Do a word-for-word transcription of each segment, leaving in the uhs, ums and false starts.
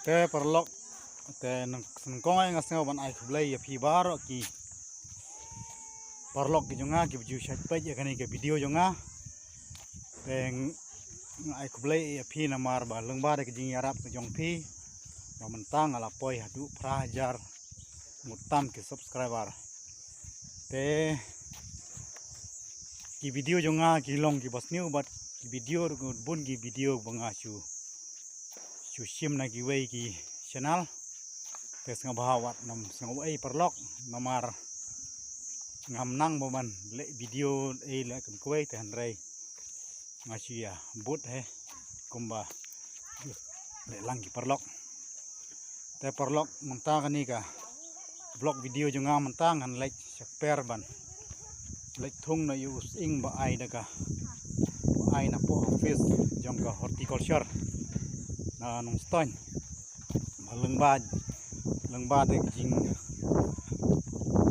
Te paralok, te nang sngewkong ai nga sngew ban ai khublei ïa phi baroh ki paralok ki jong nga kiba ju shait peit ïa kane ka video jong nga. Te nga ai khublei ïa phi namar ba lyngba da ka jingïarap ka jong phi ba mynta nga la poi haduh phra hajar ngutam ki subscriber. Te ki video jong nga ki long kiba sniew bad ki video ruh bun ki video ba nga shu shu shim na kiwei ki channel. Te sngewbha wat nym sngew ei paralok namar ngam nang ba ban leh video ei leh kam kiwei te hynrei nga shu ïa bud hi kumba leh lang ki paralok. Te paralok mynta kane ka vlog video jong nga mynta ngan leit sha kper ban leit thung na ïa u sying ba ai da ka ba ai na poh office jong ka horticulture na Nongstoiñ. Ba lyngba lyngba da ka jing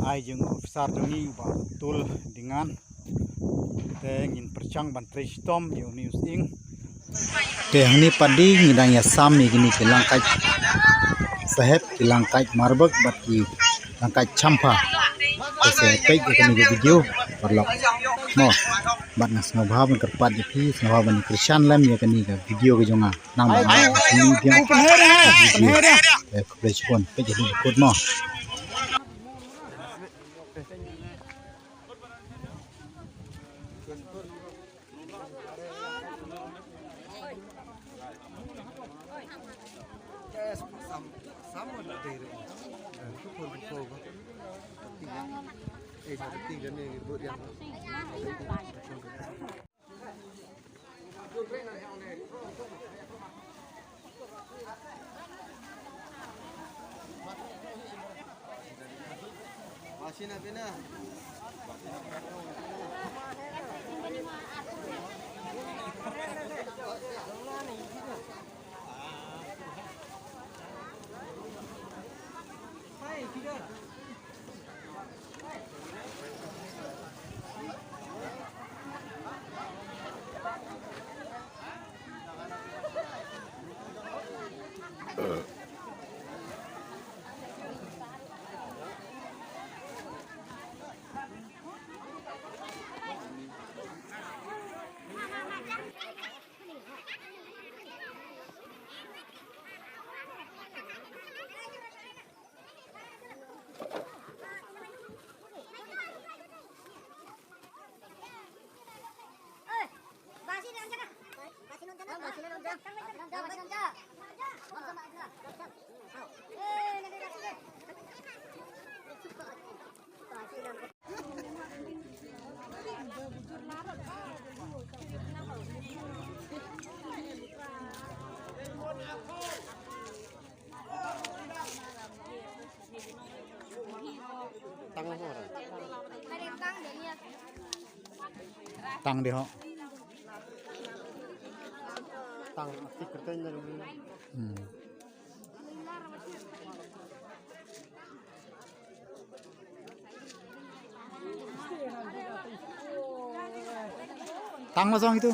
ai jong u officer jong ngi u Bah Tul Dingan. Te ngin pyrshang ban trei shitom ïa une u sying. Te hangne pat de ngi dang ïa sam ïa kine ki langkait sahep, ki langkait marbek bad ki langkait champha. Te sa peit ïa kane ka video paralok. Mo, bad nga sngewbha ban kyrpad ïa phi, sngewbha ban kyrshan lem ïa kane ka video ka jong nga. Nang ba nga ïa kane ka video. Te khublei shibun, peit ïa kane ka kut mo. Tang de ho. Tang tik kerteng dari. Hmm. Tang la song itu.